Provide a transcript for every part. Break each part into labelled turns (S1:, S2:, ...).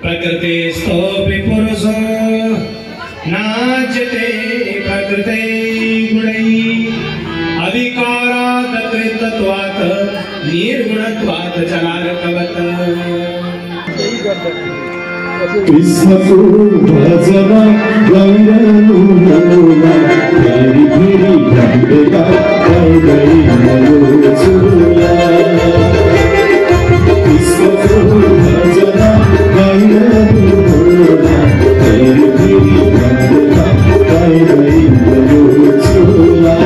S1: प्रकृतिस्थोऽपि पुरुषो नाच्यते प्रकृते गुणैः अविकारात् कृतत्वात् निर्गुणत्वात् चलारकवत्
S2: कृष्ण को भजन गौरमुना फेरि फेरि घण्टेका गाउँदै मरोचुला कृष्ण को भजन गौरमुना फेरि फेरि घण्टेका गाउँदै मरोचुला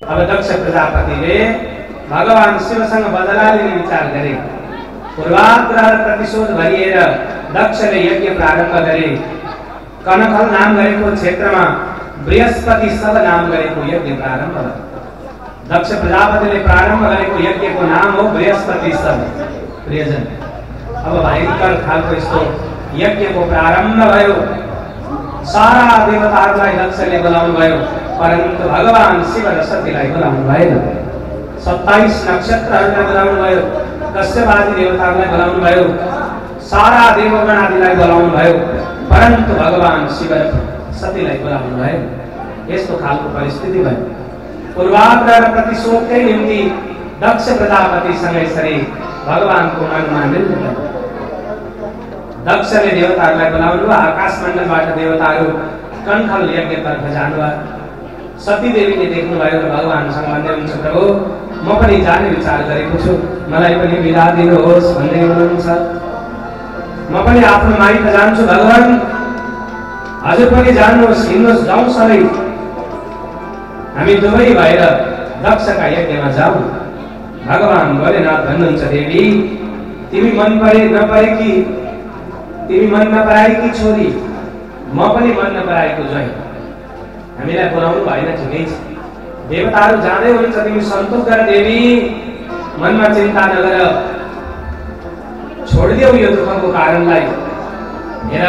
S3: अब दक्ष प्रजापतिले भगवान शिवसँग बदला लिने विचार गरे। पूर्वाग्रह प्रतिशोध भरिएर दक्षले यज्ञ प्रारम्भ गरे। कनखल नाम गरेको क्षेत्रमा बृहस्पति सब नाम गरेको यज्ञ प्रारम्भ भयो। दक्ष प्रजापतिले प्रारम्भ गरेको यज्ञको नाम हो बृहस्पति सब। प्रियजन, अब भयंकर खालको यस्तो यज्ञको प्रारम्भ भयो। सारा देवताहरूलाई दक्षले बोलाउनु भयो, परन्तु भगवान शिव र सतीलाई बोलाउनु भएन। 27 नक्षत्रहरूलाई बोलाउनु भयो, कश्यप आदि देवताहरूलाई बोलाउनु भयो, सारा देवगण आदिलाई बोलाउनु भयो, परन्तु भगवान शिव र सतीलाई बोलाउनु भएन। यस्तो खालको परिस्थिति भयो। पूर्वाग्रह र प्रतिशोधकै निम्ति दक्ष प्रजापतिसँग यसरी भगवानको मनमा निर्णय भयो। दक्षले देवताहरूलाई बोलाउनु, आकाशमण्डलबाट देवताहरू कनखल यज्ञतर्फ जानुभयो। सती देवीले देख्नुभयो र भगवानसँग भन्दै हुनुहुन्छ, प्रभु म पनि जाने विचार गरेको छु, मलाई पनि बिदा दिनुहोस् भन्दै हुनुहुन्छ। म पनि आफ्नो माइत जान्छु भगवान, हजुर पनि जानुहोस्, हिँड्नुहोस्, जाउँ सबै, हामी दुवै भएर दक्षका यज्ञमा जाउँ। भगवान भोलेनाथ भन्नुहुन्छ, देवी तिमी मन परे नपरेकी, तिमी मन नपराएकी छोरी, म पनि मन नपराएको ज्वाइँ, हामीलाई बोलाउनु भएन, ठिकै छ। देवताहरू जाँदै हुनुहुन्छ, तिमी सन्तोष गर देवी, मनमा चिन्ता नगर, छोडिदेऊ यो दुःखको कारणलाई। हेर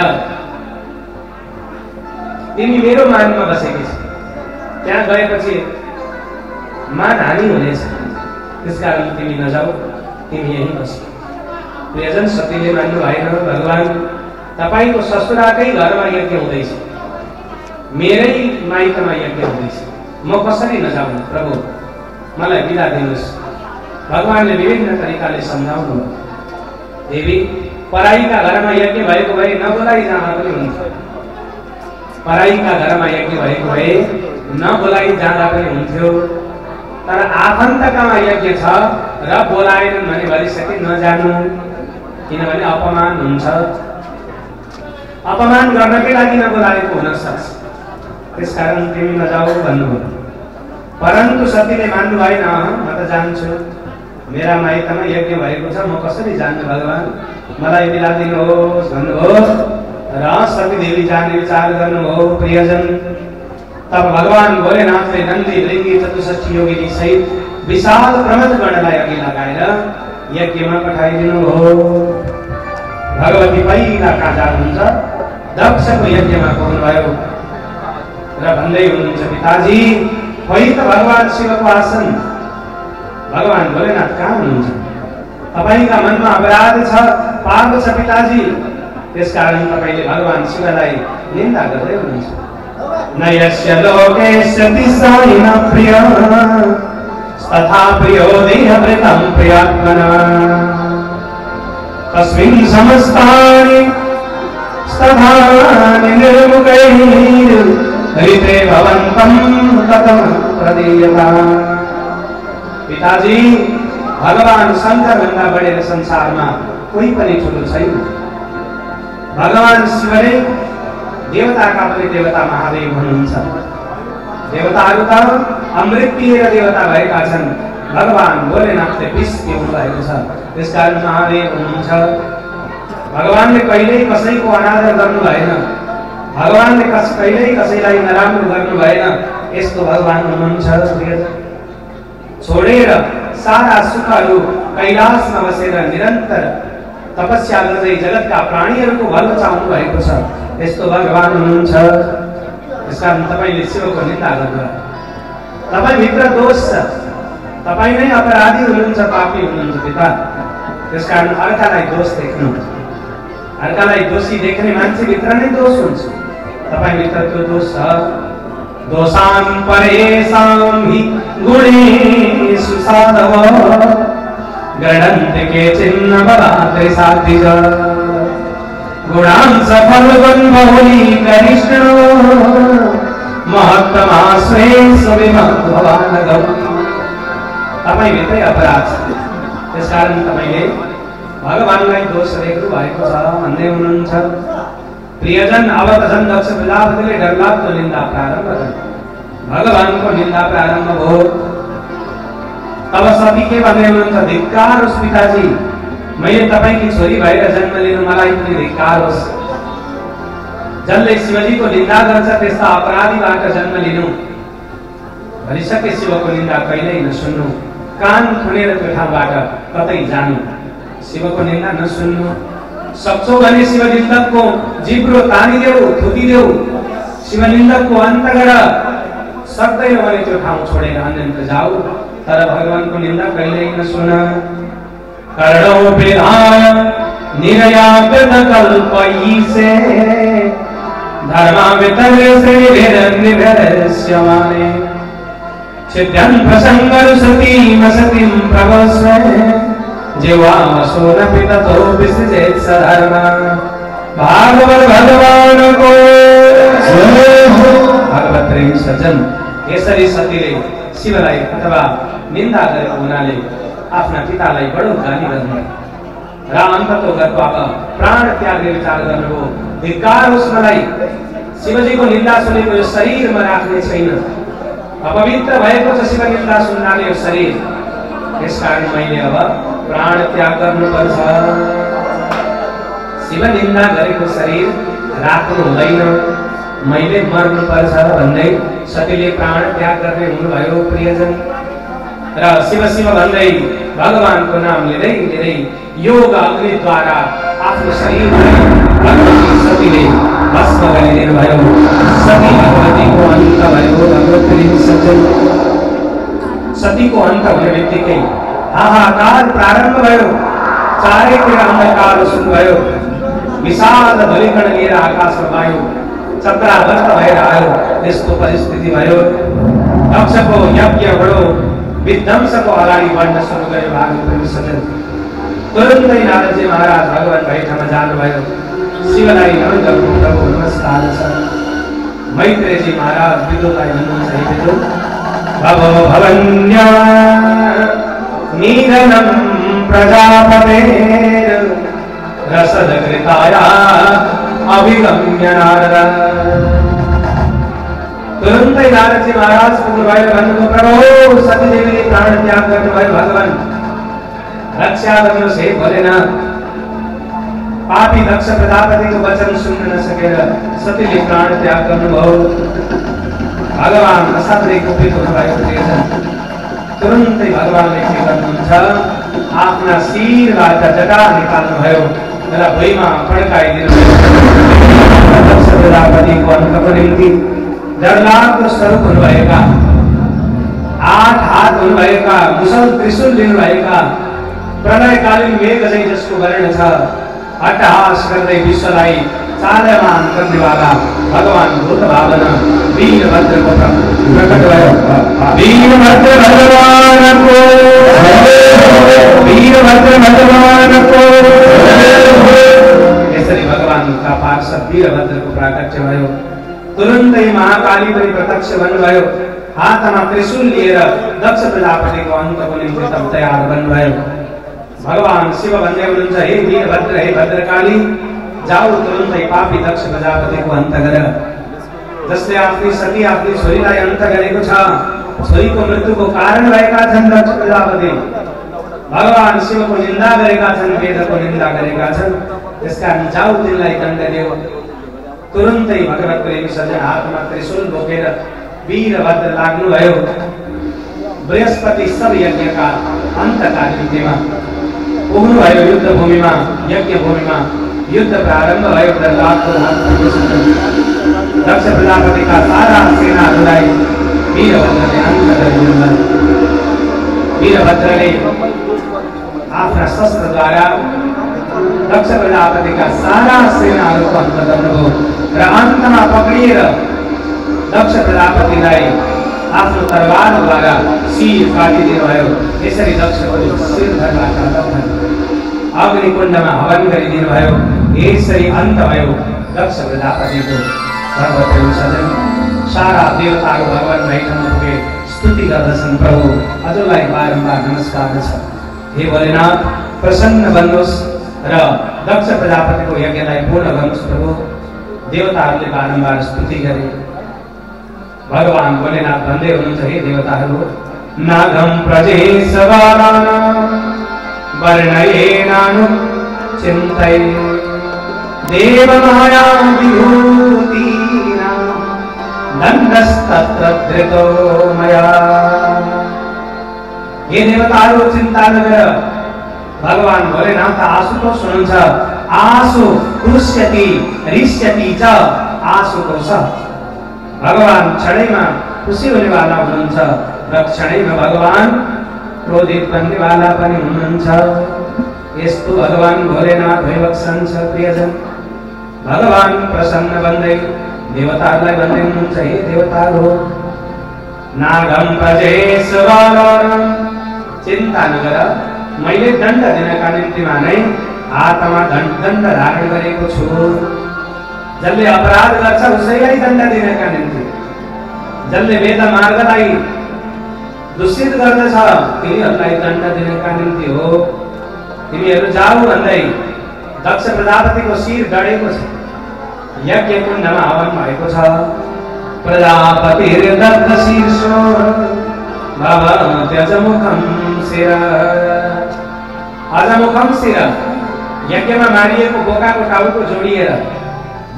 S3: तिमी मेरो मानमा बसेकी छ, त्यहाँ गएपछि मान हानि हुनेछ, त्यसकारण तिमी नजाऊ, तिमी यही बस। प्रियजन, सतीले मान्नु भएन। भगवान तपाईको ससुराकै घरमा यज्ञ हुँदैछ, मेरै माइतमा यज्ञ हुँदैछ, म कसरी नजाऊ प्रभु, मलाई बिदा दिनुहोस्। भगवानले विभिन्न तरिकाले सम्झाउनु भयो। देवी पराईका घरमा यज्ञ भएको भए नबोलाई जाँदा पनि हुन्थ्यो, पराईका घरमा यज्ञ भएको भए नबोलाई जाँदा पनि हुन्थ्यो, तर आफन्तकामा यज्ञ छ र बोलाएनन् भने भनिसके नजानु, किनभने अपमान हुन्छ। अपमान गर्नकै लागि नबोलाएको हुन सक्छ, त्यसकारण तिमी नजाऊ भन्नुभयो। परन्तु सतीले मान्नु भएन, म त जान्छु, मेरा माइतमा यज्ञ भएको छ, म कसरी जान्नु भगवान, मलाई बिदा दिनुहोस् भन्नुभयो र सती देवी जाने विचार गर्नुभयो। प्रियजन, तब भगवान भोलेनाथले नन्दी भृंगी चतुष्ठी योगिनी सहित विशाल प्रमथ गणलाई अघि लगाएर यज्ञमा पठाइदिनु हो। भगवती पहिला काजा हुन्छ, दक्षको यज्ञमा पुग्नुभयो र भन्दै हुनुहुन्छ, पिताजी खोइ त भगवान शिवको आसन, भगवान भोलेनाथ कहाँ हुनुहुन्छ, तपाईका मनमा अपराध छ, पाप छ पिताजी, त्यसकारण तपाईले भगवान शिवलाई निन्दा गर्दै हुनुहुन्छ। न यस्य लोकेस्य तिसायिन प्रिय तथा प्रियो देहभृतं प्रियात्मना तस्मिन् समस्तानि स्तधानि निर्मुखैः हरिते भवन्तं कथं प्रदीयता। पिताजी, भगवान शंकर भन्दा बढेर संसारमा कोही पनि ठुलो छैन। भगवान शिवले देवताका पनि देवता महादेव हुनुहुन्छ। देवताहरू त अमृत पिएर देवता भएका छन्, भगवान भोलेनाथले विष पिउनु भएको छ, त्यसकारण महादेव हुनुहुन्छ। भगवानले कहिल्यै कसैको अनादर गर्नु भएन, भगवानले कहिल्यै कसैलाई नराम्रो गर्नु भएन, यस्तो भगवान हुनुहुन्छ। छोडेर सारा सुखहरू कैलाशमा बसेर निरन्तर तपस्या गर्दै जगतका प्राणीहरूको भलो चाहनु भएको छ, यस्तो भगवान हुनुहुन्छ। त्यसकारण तपाईले शिवको निन्दा गर्नु, तपाईभित्र दोष छ, तपाई नै अपराधी हुनुहुन्छ, पापी हुनुहुन्छ पिता, त्यसकारण अर्कालाई दोष देख्नु, अर्कालाई दोषी देख्ने मान्छेभित्र नै दोष हुन्छ, तपाईभित्र त्यो दोष छ। दोषान् परेषां हि गुणेषु साधव गणन्ति केचिन्न बलात् साधिज गुणान् सफलवन् बहुलीकरिष्ण महत्तमाश्रे सविमद्भवानगम्। तपाईभित्रै अपराध छ, त्यसकारण तपाईले भगवानलाई दोष देख्नु भएको छ भन्दै हुनुहुन्छ। प्रियजन, अब त झन् दक्ष प्रजापतिले डरलाग्दो निन्दा प्रारम्भ गरे, भगवानको निन्दा प्रारम्भ भयो। तब सती के भन्दै हुनुहुन्छ, धिक्कार होस् पिताजी, मैले तपाईकी छोरी भएर जन्म लिनु, मलाई पनि धिक्कार होस्। जसले शिवजीको निन्दा गर्छ त्यस्ता अपराधीबाट जन्म लिनु, भनिसके शिवको निन्दा कहिल्यै नसुन्नु, कान खुलेर त्यो ठाउँबाट कतै जानु, शिवको निन्दा नसुन्नु। सक्छौ भने शिवनिन्दकको जिब्रो तानिदेऊ, थुकिदेऊ, शिवनिन्दकको अन्त गर। सक्दैन भने त्यो ठाउँ छोडेर अन्यत्र जाऊ, तर भगवानको निन्दा कहिल्यै नसुन। कर्णौ विधाय निर्याकृत कल्पयिषे, धर्मावितरे श्रीनिर्निभृश्यमाने, छिद्यं प्रसङ्गरु सतीं सतीं प्रभस्वे, जीवामसोऽपि ततो विसृजेत् सधर्म। भागवत भगवान को भगवत प्रेम सज्जन। यसरी सतीले शिवलाई अथवा निन्दा गरेको हुनाले आफ्ना पितालाई बडो गाली गर्नु र अन्ततो गर्नु, अब प्राण त्याग्ने विचार गर्नुभयो। धिक्कार होस् मलाई, शिवजीको निन्दा सुनेको यो शरीरमा राख्ने छैन। अपवित्र भएको छ शिव निन्दा सुन्नाले यो शरीर, त्यसकारण मैले अब प्राण त्याग गर्नुपर्छ। शिव निन्दा गरेको शरीर राख्नु हुँदैन, मैले मर्नुपर्छ भन्दै सतीले प्राण त्याग गर्ने हुनुभयो प्रियजन। र शिव शिव भन्दै भगवानको नाम लिँदै लिँदै योग अग्निद्वारा आफ्नो शरीरलाई भगवती सतीले भस्म गरिदिनु भयो। सती भगवतीको अन्त भयो। भगवती सज्जन, सतीको अन्त हुने बित्तिकै हाहाकार प्रारम्भ भयो। चारैतिर अन्धकार सुरु भयो। विशाल धूलिकण लिएर आकाशमा वायु चक्रावर्त भएर आयो। त्यस्तो परिस्थिति भयो। दक्षको यज्ञबाट विध्वंसको अगाडि बढ्न सुरु गर्यो। भागवत सज्जन, तुरुन्तै नारदजी महाराज भगवान बैठामा जानुभयो। शिवलाई नमन गर्नु, प्रभु नमस्कार छ। मैत्रेयजी महाराज विदुरलाई भन्नुहुन्छ, हे विदु, भवो भवन्या निधनं प्रजापतेर रसदकृताया अभिगम्य नारद। तुरुन्तै नारदजी महाराज पुग्नुभयो। भन्नुभयो, प्रभु सतीदेवीले प्राण त्याग गर्नुभयो। भगवान रक्षा गर्नुहोस् हे भोलेनाथ। पापी दक्ष प्रजापतिको वचन सुन्न नसकेर सतीले प्राण त्याग गर्नुभयो। भगवान असाध्यै कुपित हुनुभयो। तुरुन्तै भगवानले के गर्नुहुन्छ, आफ्ना शिरबाट जटा निकाल्नुभयो र भुइँमा पड्काइदिनुभयो। दक्ष प्रजापतिको अन्तको निम्ति डरलाग्दो स्वरूप हुनुभएका, 8 हात हुनुभएका, मुसल त्रिशूल लिनुभएका, प्रलयकालीन मेघ झैं जसको वर्ण छ, अट्टहास गर्दै विश्वलाई चालयमान गर्नेवाला भगवान भूत भावना वीरभद्रको प्रकट भयो। वीरभद्र भगवानको, वीरभद्र भगवानको। यसरी भगवानका पार्षद वीरभद्रको प्राकट्य भयो। तुरुन्तै महाकाली पनि प्रत्यक्ष भन्नुभयो। हातमा त्रिशूल लिएर दक्ष प्रजापतिको अन्तको निम्ति तयार बन्नुभयो। भगवान शिव भन्दै हुनुहुन्छ, हे वीरभद्र, हे भद्रकाली, जाऊ तुरुन्तै पापी दक्ष प्रजापतिको अन्त गर। जसले आफ्नी सती आफ्नी छोरीलाई अन्त गरेको छ, छोरीको मृत्युको कारण भएका छन् दक्ष प्रजापति। भगवान शिवको निन्दा गरेका छन्, वेदको निन्दा गरेका छन्, त्यसकारण जाऊ तिनलाई दण्ड देऊ। तुरुन्तै भगवत प्रेमी सज्जन हातमा त्रिशूल बोकेर वीरभद्र लाग्नुभयो। बृहस्पति सब यज्ञका अन्तका निम्तिमा पुग्नुभयो। युद्ध भूमिमा, यज्ञ भूमिमा युद्ध प्रारम्भ भयो। दक्ष प्रजापतिका सारा सेनाहरूलाई वीरभद्रले अन्त गरिदिनुभयो। वीरभद्रले आफ्ना शस्त्रद्वारा दक्ष प्रजापतिका सारा सेनाहरूको अन्त गर्नुभयो र अन्तमा पक्रिएर दक्ष प्रजापतिलाई आफ्नो तरवारद्वारा शिर काटिदिनुभयो। यसरी दक्षको शिरधरबाट अग्निकुण्डमा हवन गरिदिनुभयो। यसरी अन्त भयो दक्ष प्रजापतिको। भगवत सज्जन, सारा देवताहरू भगवान बैठकमा पुगे स्तुति गर्दछन्। प्रभु हजुरलाई बारम्बार नमस्कार छ। हे भोलेनाथ, प्रसन्न बन्नुहोस् र दक्ष प्रजापतिको यज्ञलाई पूर्ण गर्नुहोस्। प्रभु देवताहरूले बारम्बार स्तुति गरे। भगवान भोलेनाथ भन्दै हुनुहुन्छ, हे देवताहरू, नागम प्रजेशवाराना वर्णयेनानु चिन्तये देव माया विभूत मूर्तीनां दण्डस्तत्र धृतो मया। हे देवताहरू चिन्ता नगर, भगवान भोलेनाथ आशुतोष हुनुहुन्छ। आशु कृष्यति रिष्यति च आशुतोष। भगवान क्षणैमा खुसी हुनेवाला हुनुहुन्छ र क्षणैमा भगवान क्रोधित बन्नेवाला पनि हुनुहुन्छ। यस्तो भगवान भोलेनाथ भइबक्सन्छ प्रियजन। भगवान प्रसन्न बन्दै देवताहरूलाई भन्दै हुनुहुन्छ, हे देवताहरू नागम प्रजेशवालम, चिन्ता नगर, मैले दण्ड दिनका निम्तिमा नै हातमा दण्ड धारण गरेको छु। जसले अपराध गर्छ उसैलाई दण्ड दिनका निम्ति, जसले वेद मार्गलाई दूषित गर्दछ तिनीहरूलाई दण्ड दिनका निम्ति हो। तिमीहरू जाऊ भन्दै दक्ष प्रजापतिको शिर डढेको छ। यज्ञ कुण्डमा हवन भएको छ। प्रजापतिर्दग्ध शीर्षो भवत्यजमुखं शिर। अजमुखम शिर, यज्ञमा मारिएको बोकाको टाउको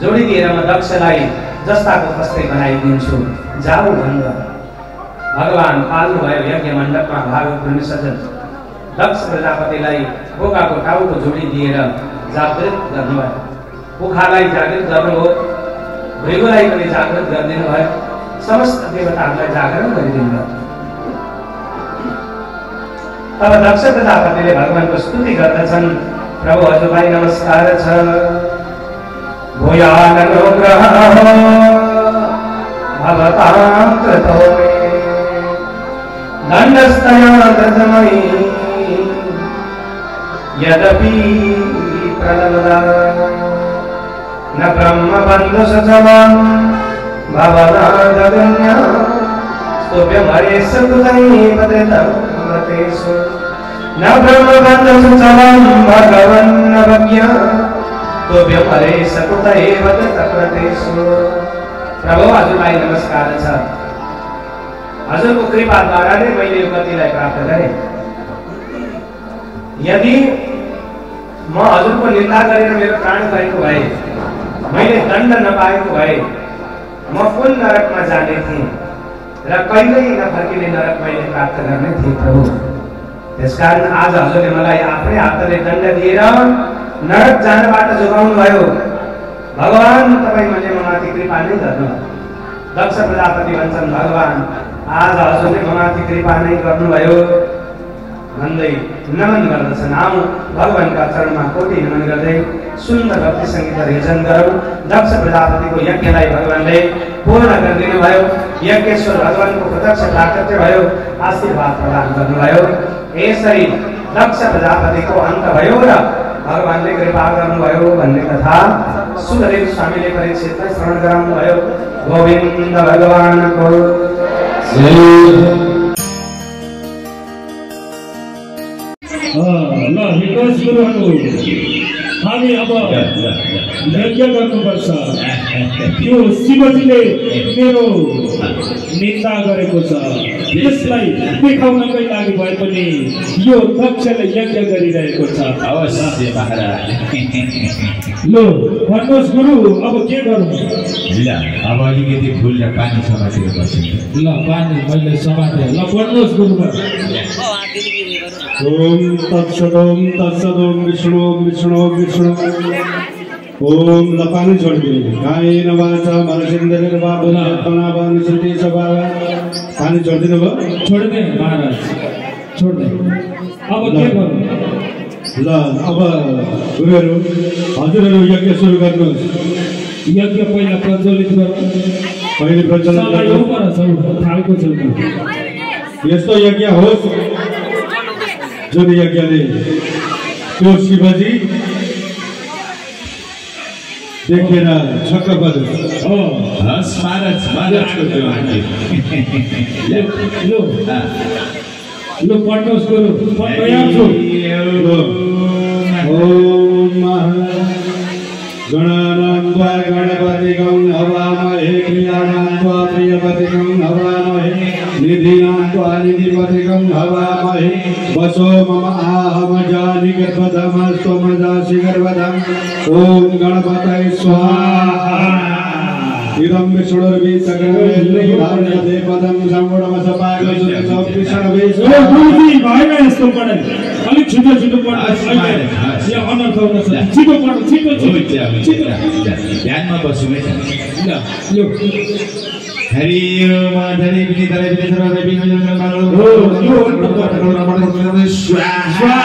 S3: जोडिदिएर म दक्षलाई जस्ताको तस्तै बनाइदिन्छु, जाऊ भनेर भगवान पाल्नुभयो। यज्ञ मण्डपमा भागवत पुण्य सज्जन दक्ष प्रजापतिलाई बोकाको टाउको जोडिदिएर जागृत गर्नुभयो। पुखालाई जागृत गर्नुभयो, भृगुलाई पनि जागृत गरिदिनु भयो, समस्त देवताहरूलाई जागरण गरिदिनु भयो। तब दक्ष प्रजापतिले भगवानको स्तुति गर्दछन्, प्रभु हजुरलाई नमस्कार छ। भूयाननुग्रह भवतां कृतो मे दण्डस्तया दशमयि यदपि प्रणवदा न ब्रह्मबन्धु सचमं भवनादगण्य स्तुभ्यमरेश कुतैव धृतव्रतेषु न ब्रह्मबन्धु सचमं भगवन्नवज्ञ स्तुभ्यमरेश कुतैव धृतव्रतेषु। प्रभु हजुरलाई नमस्कार छ। हजुरको कृपाद्वारा नै मैले यो गतिलाई प्राप्त गरेँ। यदि म हजुरको निन्दा गरेर मेरो प्राण गएको भए, मैले दण्ड नपाएको भए म कुन नरकमा जाने थिएँ र कहिल्यै नफर्किने नरक मैले प्राप्त गर्ने थिएँ प्रभु। त्यसकारण आज हजुरले मलाई आफ्नै हातले दण्ड दिएर नरक जानबाट जोगाउनु भयो। भगवान तपाईले ममाथि कृपा नै गर्नुभयो। दक्ष प्रजापति भन्छन्, भगवान आज हजुरले ममाथि कृपा नै गर्नुभयो भन्दै नमन गर्दछन्। आऊ भगवानका चरणमा कोटि नमन गर्दै सुन्दर भक्ति सङ्गीत रेजन गरौँ। दक्ष प्रजापतिको यज्ञलाई भगवानले पूर्ण गरिदिनु भयो। यज्ञेश्वर भगवानको प्रत्यक्ष प्राकट्य भयो, आशीर्वाद प्रदान गर्नुभयो। यसरी दक्ष प्रजापतिको अन्त भयो र भगवानले कृपा गर्नुभयो भन्ने कथा सुखदेव स्वामीले परीक्षितलाई श्रवण गराउनु भयो। गोविन्द भगवानको
S2: ल हिटोस गुरुहरू, हामी अब यज्ञ गर्नुपर्छ। त्यो शिवजीले मेरो निन्दा गरेको छ, त्यसलाई देखाउनकै लागि भए पनि यो दक्षले यज्ञ गरिरहेको छ।
S4: अवश्य महाराज।
S2: ल भन्नुहोस् गुरु, अब के गरौँ?
S4: ल अब अलिकति फुल र पानी समातेर बस्नु।
S2: ल पानी मैले समातेँ। ल भन्नुहोस् गुरुमा। ओम तत्सदोम तत्सदोम विष्णु विष्णु विष्णु। ओम ल पानी छोडिदिनु। कायेन वाचा मनसेन्द्रेण वा बुद्धिर्मना वा निश्चिते सभा। पानी छोडिदिनु भयो? छोडिदिए महाराज, छोडिदिए। अब के गरौँ? ल अब गुरुहरू, हजुरहरू यज्ञ सुरु गर्नुहोस्। यज्ञ पहिला प्रज्वलित गरौँ। पहिले प्रज्वलित गर्नु थालेको छ। यस्तो यज्ञ होस् जुन यज्ञले त्यो शिवजी देखेर छक्क परोस्।
S4: हस् महाराज, महाराजको त्यो आज्ञा।
S2: ल पढ्नुहोस् गुरु, तयार छु। ओम गणानां त्वा गणपतिं हवामहे प्रियाणां त्वा प्रियपतिं हवामहे निधीनां त्वा निधिपतिं हवामहे वसो मम आहमजानि गर्भधमस्त्वमजासि गर्भधम्। ओम गणपतये स्वाहा। इदं विष्णुर्वि सकलवेद्यैर्धारयते पदं सम्पूर्णमसपायको विष्णुर्वि
S5: गुरुजी भएन यस्तो पढाइ अलिक छिटो छिटो पढ्नु यहाँ अनर्थ हुन सक्छ छिटो पढ्नु छिटो छिटो
S4: ध्यानमा बस्नु है
S5: ल यो
S4: हरि ओम धरि विनि धरि विनि सर्वदै विनि स्वाहा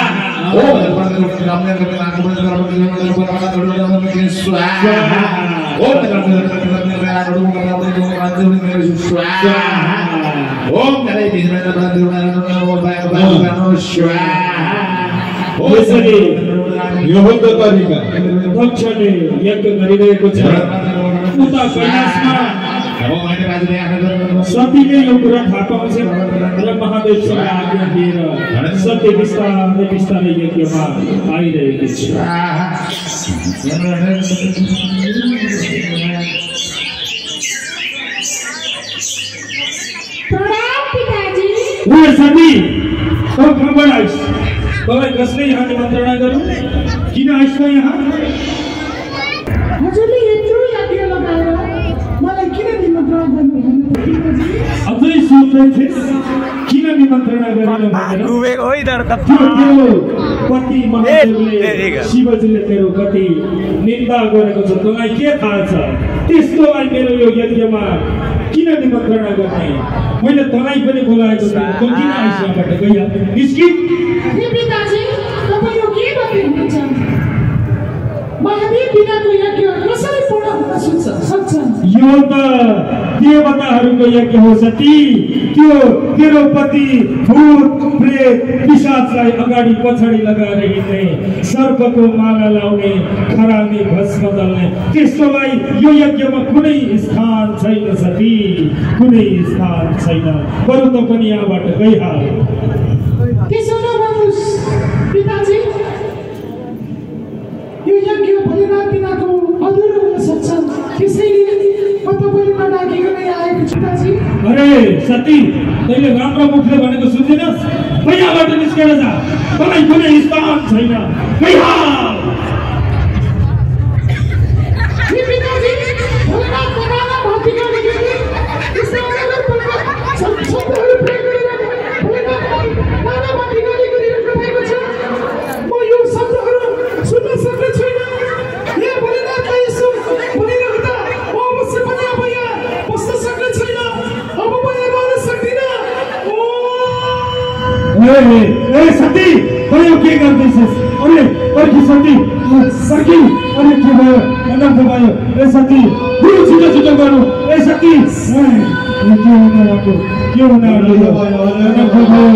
S4: ओम
S5: यसरी
S2: यो हो त तरिका
S5: दक्षले यज्ञ गरिरहेको छ उता कैलाशमा सतीले यो कुरा थाहा पाउँछ र महादेवसँग आज्ञा दिएर सत्य बिस्तारै बिस्तारै यज्ञमा आइरहेको छ सती खबर आइस तपाईँ कसले यहाँ निमन्त्रणा गरौँ किन आइस यहाँ
S6: हजुरले यत्रो यज्ञ लगाएर मलाई किन निमन्त्रणा गर्नुभयो
S5: अझै सोध्दै थिएँ किन निमन्त्रणा गरेन भनेर कति महादेवले शिवजीले तेरो कति निन्दा गरेको छ तँलाई के थाहा छ त्यस्तोलाई मेरो यो यज्ञमा किन निमन्त्रणा गर्ने मैले तँलाई पनि बोलाएको थिएँ तँ किन आइस यहाँबाट गइहाल निस्कि
S6: पिताजी तपाईँ यो के भन्नुहुन्छ महादेव बिनाको यज्ञ कसरी पूर्ण हुन सक्छ
S5: यो त देवताहरूको यज्ञ हो सती त्यो तेरो पति भूत प्रेत पिशाचलाई अगाडि पछाडि लगाएर हिँड्ने सर्पको माला लाउने खरानी भस्म दल्ने त्यस्तोलाई यो यज्ञमा कुनै स्थान छैन सती कुनै स्थान छैन बरु त पनि यहाँबाट गइहाल
S6: त्यसो नगर्नुहोस् पिताजी यो यज्ञ भोलेनाथ बिनाको अधुरो हुन सक्छ त्यसैले म तपाईँले नडाकिकनै आएको छु पिताजी
S5: अरे सती तैँले राम्रो मुखले भनेको सुन्दिनस् यहाँबाट निस्केर जा तँलाई कुनै स्थान छैन गइहाल
S6: पिताजी भोलेनाथ बनाना भक्ति गर्ने त्यस्तो अगर शब्दहरू प्रयोग गरेर भोलेनाथलाई नाना भक्ति गरिरहेको भएको छ म यो शब्दहरू सुन्न सक्ने छैन यहाँ भोलेनाथलाई यसो भनिरहँदा म अवश्य पनि अब यहाँ बस्न सक्ने छैन अब म यहाँ रहन सक्दिनँ
S5: ए सती तँ के गर्दैछस् अरे पर्खी सती पर्खी अरे के भयो अनर्थ भयो ए सती छिटो छिटो गर्नु ए सती के हुन आएको के हुन आएको अनर्थ भयो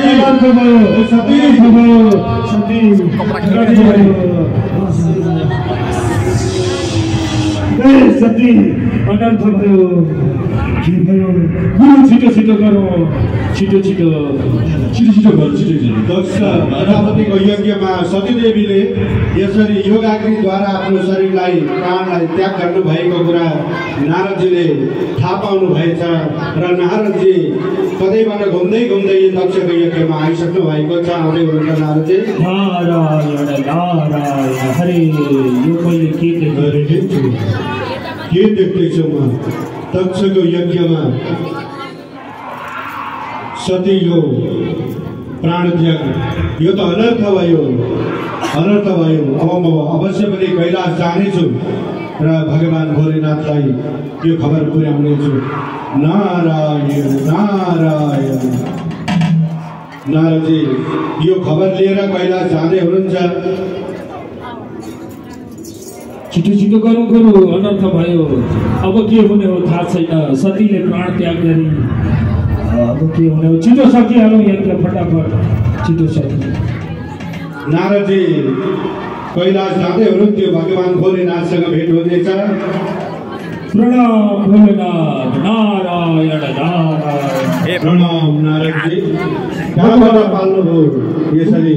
S5: अनर्थ भयो सती भयो सती ए सती अनर्थ भयो के भयो छिटो छिटो गरौँ छिटो छिटो
S2: दक्ष प्रजापतिको यज्ञमा सतीदेवीले यसरी योगाग्निद्वारा आफ्नो शरीरलाई प्राणलाई त्याग गर्नुभएको कुरा नारदजीले थाहा पाउनु भएछ र नारदजी कतैबाट घुम्दै घुम्दै दक्षको यज्ञमा आइसक्नु भएको छ आउँदै हुनुहुन्छ नारदजी
S5: नारायण नारायण हरे यो मैले के
S2: देख्दैछु म दक्षको यज्ञमा सती यो प्राण त्याग यो त अनर्थ भयो अब म अवश्य पनि कैलाश जानेछु र भगवान् भोलेनाथलाई यो खबर पुर्याउनेछु नारायण नारायण नारदजी यो खबर लिएर कैलाश जाँदै हुनुहुन्छ
S5: छिटो छिटो गरौँ अनर्थ भयो अब के हुने हो थाहा छैन सतीले प्राण त्याग गरी अब के हुने हो छिटो सकिहालौँ यज्ञ फटाफट छिटो सकि
S2: नारदजी कैलाश जाँदै हुनुहुन्थ्यो भगवान् भोलेनाथसँग भेट हुनेछ
S5: प्रणाम भोलेनाथ नारायण नारायण
S2: प्रणाम नारदजी कहाँबाट पाल्नुभयो यसरी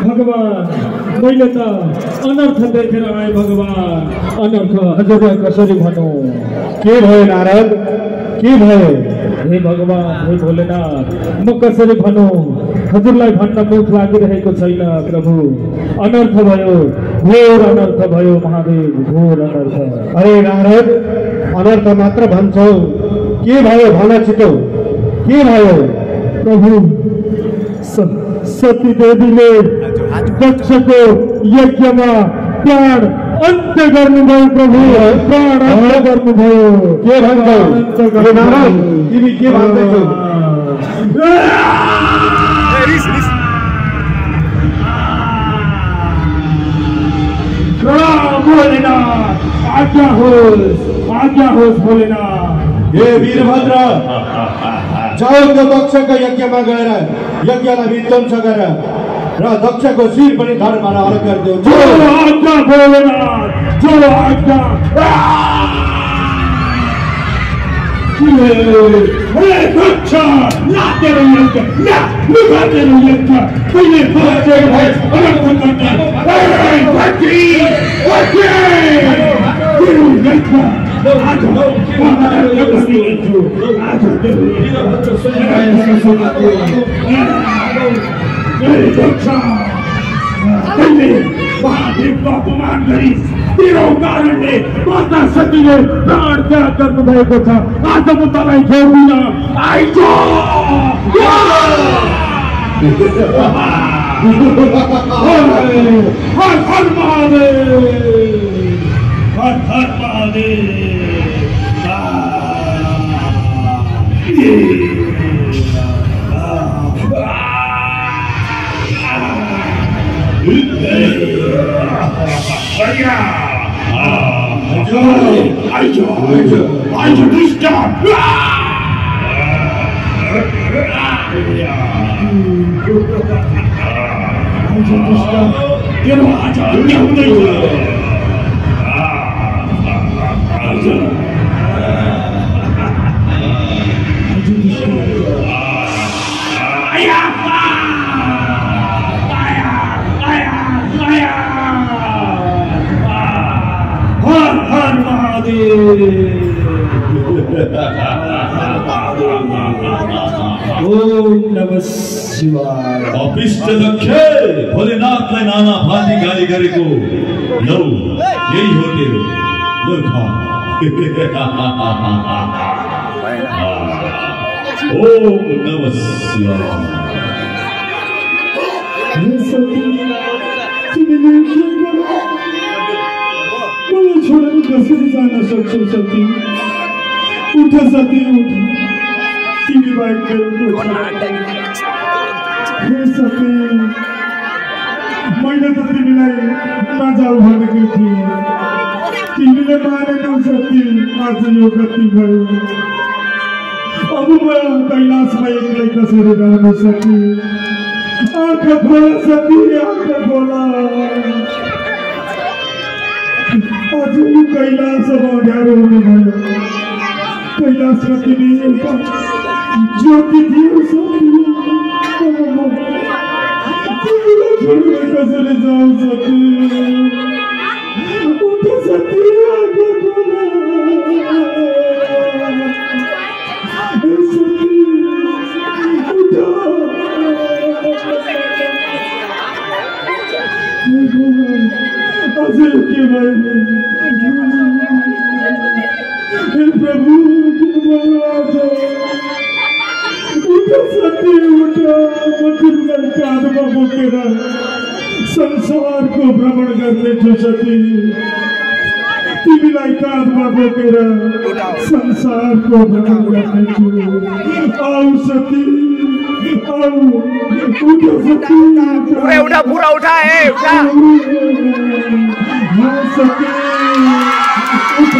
S5: भगवान् मैले त अनर्थ देखेर आएँ भगवान् अनर्थ हजुरलाई कसरी भनौँ
S2: के भयो नारद के भयो
S5: हे भगवान् हे भोलेनाथ म कसरी भनौँ हजुरलाई भन्न मुख लागिरहेको छैन प्रभु अनर्थ भयो घोर अनर्थ भयो महादेव घोर अनर्थ
S2: अरे नारद अनर्थ मात्र भन्छौ। के भयो भन छिटो, के भयो?
S5: प्रभु, सती देवीले दक्षको यज्ञमा प्राण अन्त्य गर्नुभयो। प्रभु, प्राण अन्त्य गर्नुभयो।
S2: के भन्छौ? तिमी के भन्दैछौ?
S5: भोलेनाथ, आज्ञा होस् भोलेनाथ।
S2: हे वीरभद्र, जाऊ त्यो दक्षको यज्ञमा गएर यज्ञलाई विध्वंस गर र दक्षको शिर पनि धर्ममा अलग गरिदेऊ।
S5: जो आज्ञा भोलेनाथ, जो आज्ञा। हे दक्ष, ना तेरो यज्ञ, ना तेरो यज्ञ, पहिले भोले अनर्थ गर्ने। तेरो यज्ञ आज महादेवको अपमान गरी तेरो कारणले माता सतीले प्राण त्याग गर्नुभएको छ। आज म तँलाई छोड्दिन। आइज हर हर महादेव, हर हर महादेव। आइज दुष्ट, तेरो आज अन्य हुँदैछ। हर हर महादेव। ओम नमः शिवाय।
S4: अपिष्ट दक्ष भोलेनाथलाई नाना भाँति गाली गरेको लौ यही हो तेरो। लौ खा। ओम नमः शिवाय।
S5: छोडेर कसरी जान सक्छौ सती? उठ सती, उठ। तिमी बाहेक हे सती, मैले त तिमीलाई नजाऊ भनेको थिएँ। तिमीले मानेनौ सती। आज यो गति भयो। अब म कैलाशमा एक्लै कसरी रहन सकी? आँखा खोला सती, आँखा खोला। आज यो कैलाश अब अँध्यारो हुने भयो। कैलाशमा तिमी एउटा ज्योति दियो सती। तिमीलाई छोडेर कसरी जाऊ सती? उठ सती, आँखा खोला। सती, उठ। आज के भयो? हे प्रभु, उठ सती, उठ। म तिमीलाई काँधमा बोकेर संसारको भ्रमण गर्नेछु सती। तिमीलाई काँधमा बोकेर संसारको भ्रमण गर्नेछु। आऊ सती, आऊ। उठ सती,
S7: पूरा उठा है, उठा।
S5: सती, उठ।